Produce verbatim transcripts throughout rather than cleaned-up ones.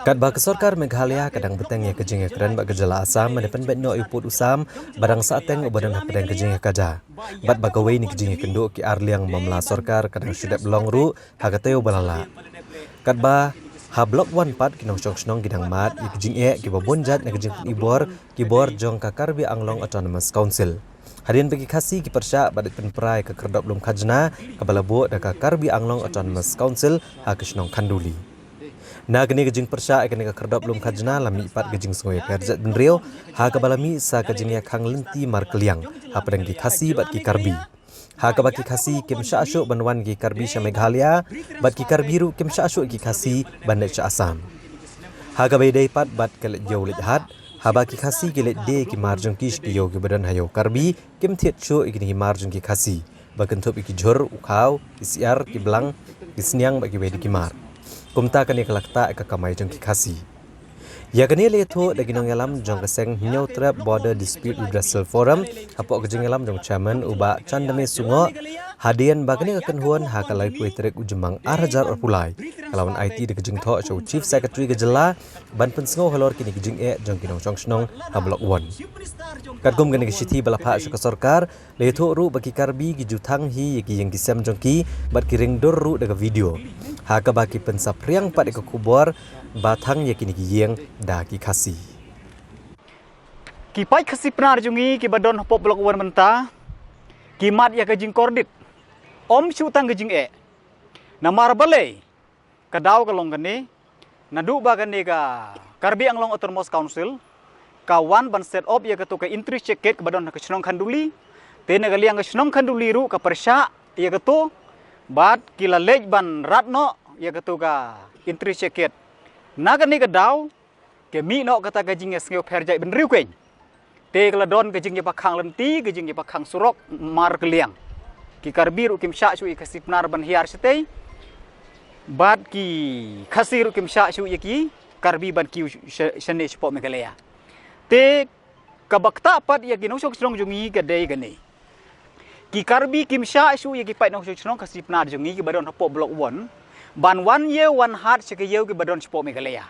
Katba ka sorkar Meghalaya ka dang bteng ïa ka jingïakren bad ka jylla Assam ban pynbeit noh ïa u pud u sam ba dang sahteng uba don hapdeng ka jingïakajia, bad ba kawei na ki jingïakynduh ki arliang mamla sorkar ka dang shu dep long ruh ha ka taïew ba la leit. Katba ha Block One pat ki nongshong shnong ki dang mad ïa ki jingeh kiba bun jait na ka jingpynibor ki bor jong ka Karbi Anglong Autonomous Council. Hadien ba ki Khasi ki pyrshah bad pynpra ïa ka khyrdop lum khajna kaba la buh da ka Karbi Anglong Autonomous Council ha ka shnong Khanduli. Na kane ka jingpyrshah ïa kane ka khyrdop lum khajna la mih pat ka jingsngewpher jaitbynriew ha kaba la mih sa ka jingïakhang lynti markylliang hapdeng ki Khasi bad ki Karbi, ha kaba ki Khasi kim shah shuh ban wan ki Karbi sha Meghalaya, bad ki Karbi ruh kim shah shuh ki Khasi ban leit sha Assam. Ha kaba ïadei pat bad ka leit ïew leit hat, haba ki Khasi ki leit die ki mar jong ki sha ki ïew kiba don ha ïew Karbi, kim thied shuh ïa kine ki mar jong ki Khasi ba kynthup ïa ki jhur, u khaw, ki syiar, ki blang, ki sniang bad kiwei de ki mar. Kumta kane ka la ktah ïa ka kamai jong ki Khasi. Ïa kane la ïathuh da ki nongïalam jong ka seng Hynñiewtrep Border Dispute Redressal Forum hapoh ka jingïalam jong u Chairman u Bah Chandame Sungoh, hadien ba kane ka kynhun ha ka laiphew tarik u Jymmang ar hajar arphew lai ka la wan aiti da ka jingthoh sha u Chief Secretary ka jylla ban pynsngew halor kine ki jingeh jong ki nongshong shnong ha Block One. Katkum kane ka shithi ba la phah sha ka sorkar, la ïathuh ruh ba ki Karbi ki ju thang hi ïa ki ïing ki sem jong ki bad ki ring dur ruh da ka video, ha kaba ki pynsaphriang pat ïa ka khubor ba thang ïa kine ki ïing da ki Khasi. Ki paid Khasi Pnar jong ngi kiba don hapoh Block One mynta ki mad ïa ka jingkordit, ym shu tang ka jingeh. Namar balei? Ka daw ka long kane, naduh ba kane ka Karbi Anglong Autonomous Council ka wan ban set up ïa kato ka entry check gate kaba don ha ka shnong Khanduli, te na ka liang ka shnong Khanduli ruh ka pyrshah ïa kato, bad ki la leit ban rat noh ïa kato ka entry check gate. Na kane ka daw, ka mih noh kata ka jingïasngewpher jaitbynriew keiñ. Te ka la don ka jingïapakhang lynti, ka jingïapakhang surok markylliang. Ki Karbi ruh kim shah shuh ïa ki Khasi Pnar ban hiar shatei, bad ki Khasi ruh kim shah shuh ïa ki Karbi ban kiew sha-, shane shapoh Meghalaya. Te kaba ktah pat ïa ki nongshong shnong jong ngi ka dei kane. Ki Karbi kim shah shuh ïa ki paid nongshong shnong Khasi Pnar jong ngi kiba don hapoh Block One ban wan ïew wan hat sha ki ïew kiba don shapoh Meghalaya.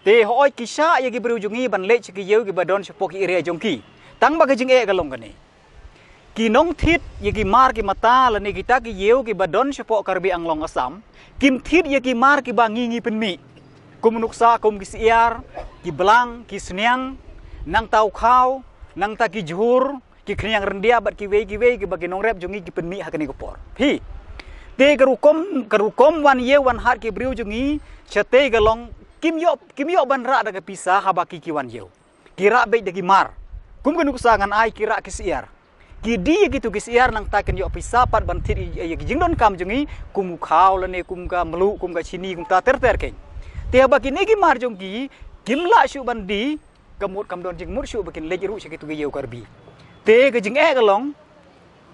Te hooid ki shah ïa ki briew jong ngi ban leit sha ki ïew kiba don shapoh ki area jong ki. Tang ba ka jingeh ka long kane. Ki nongthied ïa ki mar ki mata lane kita ki ïew kiba don shapoh Karbi Anglong Assam, kim thied ïa ki mar kiba ngi ngi pynmih. Kum nuksa kum ki syiar, ki blang, ki sniang, nangta u khaw, nangta ki jhur, ki khñiang ryndia bad kiwei kiwei kiba ki nongrep jong ngi ki pynmih ha kane ka por. Phi. Te ka rukom, ka rukom wan ïew wan hat ki briew jong ngi shatei ka long kim ïoh, kim ïoh ban rah da ka pisa haba ki ki wan ïew. Ki rah beit da ki mar. Kum ka nuksa ngan ai ki rah ki syiar. Ki die ïa kito ki syiar nangta kin ïoh pisa pat ban thied ïa, ïa ki jingdonkam jong ngi kum u khaw lane kum ka mluh kum ka shini kumta ter ter keiñ. Te haba kine ki mar jong ki kim lah shuh ban die, ka mut kam don jingmut shuh ba kin leit ruh sha kito ki ïew Karbi. Te ka jingeh ka long,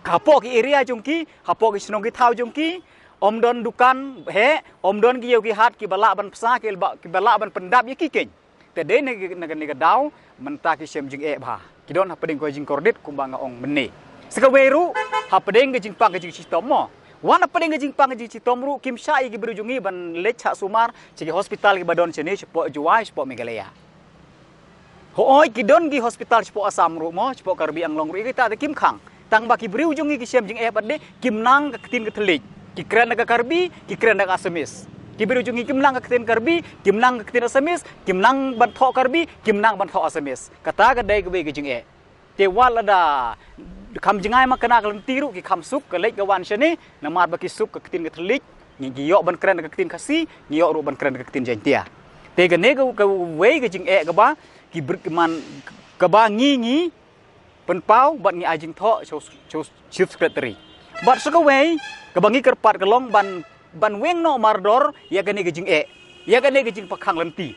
hapoh ki area jong ki, hapoh ki shnong ki thaw jong ki, ym don dukan heh, ym don ki ïew ki hat kiba lah ban psa, kiba, kiba lah ban pyndap ïa ki keiñ. Te dei na, na, na ka daw mynta ki shem jingeh bha. Ki don hapdeng ka jingkordit kumba nga ong mynne. Sa kawei ruh hapdeng ka jingpang ka jingshitom mo. Wan hapdeng ka jingpang ka jingshitom ruh kim shah ïa ki briew jong ngi ban leit shah sumar sha ki hospital kiba don shane shapoh Jowai shapoh Meghalaya. Hooid ki don ki hospital shapoh Assam ruh mo, shapoh Karbi Anglong ruh, ïa kita te kim khang. Tang ba ki briew jong ngi ki shem jingeh pat de, kim nang ka ktien ka thylliej. Ki kren da ka Karbi, ki kren da ka Assamese. Ki briew jong ngi kim nang ka ktien Karbi, kim nang ka ktien Assamese, kim nang ban thoh Karbi, kim nang ban thoh Assamese. Kata ka dei kawei ka jingeh. Te wat lada kham jngai ma kane ka lynti ruh ki kham suk, ka leit ka wan shane, namar ba ki suk ka ktien ka thylliej, ngi, ngi ïoh ban kren ka ktien Khasi, ngi ïoh ruh ban kren ka ktien Jaiñtia. Te kane ka, kawei ka jingeh kaba ki br-, ki man, kaba ngi ngi pynpaw bad ngi ai jingthoh sha u, sha u Chief Secretary. Bad sa kawei kaba ngi kyrpad ka long ban, ban weng noh mardor ïa kane ka jingeh, ïa kane ka jingpakhang lynti.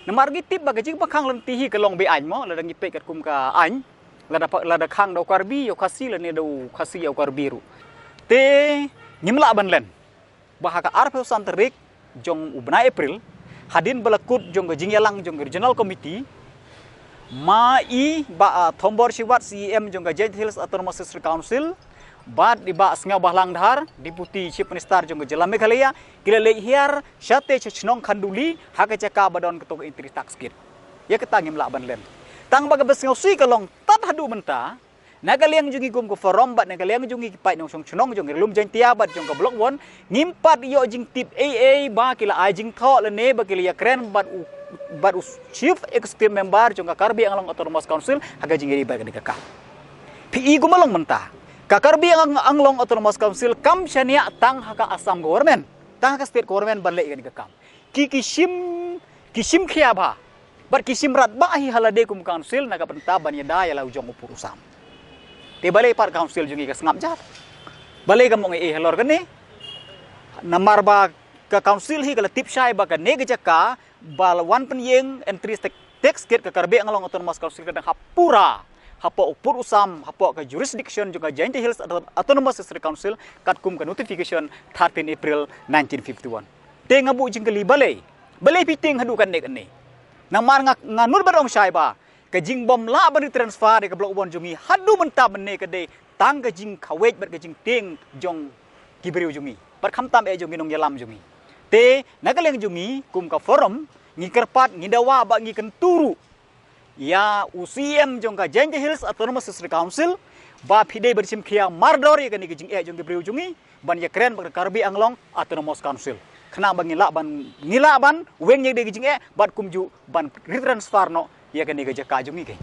Namar ngi tip ba ka jingpakhang lynti hi ka long be-aiñ mo, lada ngi peit katkum ka aiñ, lada pa-, lada khang da u Karbi ïa u Khasi lane da u Khasi ïa u Karbi ruh. Te ngim lah ban len ba ha ka arphew san tarik jong u bnai April, hadien ba la kut jong ka jingïalang jong ka Regional Committee, ma i Bah, ah, Thombor Shiwat, C E M jong ka Jaintia Hills Autonomous District Council, bad i Bah Sniawbhalang Dhar, Deputy Chief Minister jong ka jylla Meghalaya, ki la leit hiar shatei sha shnong Khanduli ha ka jaka ba don kato ka entry tax gate. Ïa kata ngim lah ban len. Tang ba kaba sngewsih ka long tad haduh mynta, na ka liang jong ngi kum ka Forum bad na ka liang jong ngi ki paid nongshong shnong jong ngi ri lum Jaintia bad jong ka Block One, ngim pat ïoh jingtip ei ei ba ki la ai jingthoh lane ba ki la ïakren bad u, bad u Chief Executive Member jong ka Karbi Anglong Autonomous Council ha ka jingïadei bad kane ka kam. Phi i kumba long mynta, ka Karbi Ang-, Anglong Autonomous Council kam shaniah tang ha ka Assam Government, tang ha ka State Government ban leh ïa kane ka kam. Ki, ki shim, ki shim khia bha bad ki shim rat bha hi ha lade kum council na ka bynta ban ïada ïa la u jong u pud u sam. Te balei pat council jong ngi ka sngap jar? Balei kam ong ei ei halor kane? Namar ba ka council hi ka la tip shai ba kane ka jaka ba la wan pynïeng entry tax gate ka Karbi Anglong Autonomous Council ka dang hap pura hapoh u pud u sam, hapoh ka jurisdiction jong ka Jaintia Hills Auto-, Autonomous District Council katkum ka notification thirteen April nineteen fifty-one. Te nga buh jingkylli balei? Balei phi tieng haduh kane kane? Namar nga, nga nud ban ong shai ba ka jingbym lah ban retransfer ïa ka Block One jong ngi haduh mynta mynne ka dei tang ka jingkhawai bad ka jingtieng jong ki briew jong ngi bad khamtam eh jong ki nongïalam jong ngi. Te na ka liang jong ngi kum ka Forum ngi kyrpad, ngi dawa bad ngi kyntu ruh ïa u C E M jong ka Jaintia Hills Autonomous District Council ba phi dei ban shim khia mardor ïa kane ka jingeh jong ki briew jong ngi ban ïakren bad ka Karbi Anglong Autonomous Council, khnang ba ngi lah ban, ngi lah ban weng ïa kane ka jingeh bad kumjuh ban retransfer noh ïa kane ka jaka jong ngi keiñ.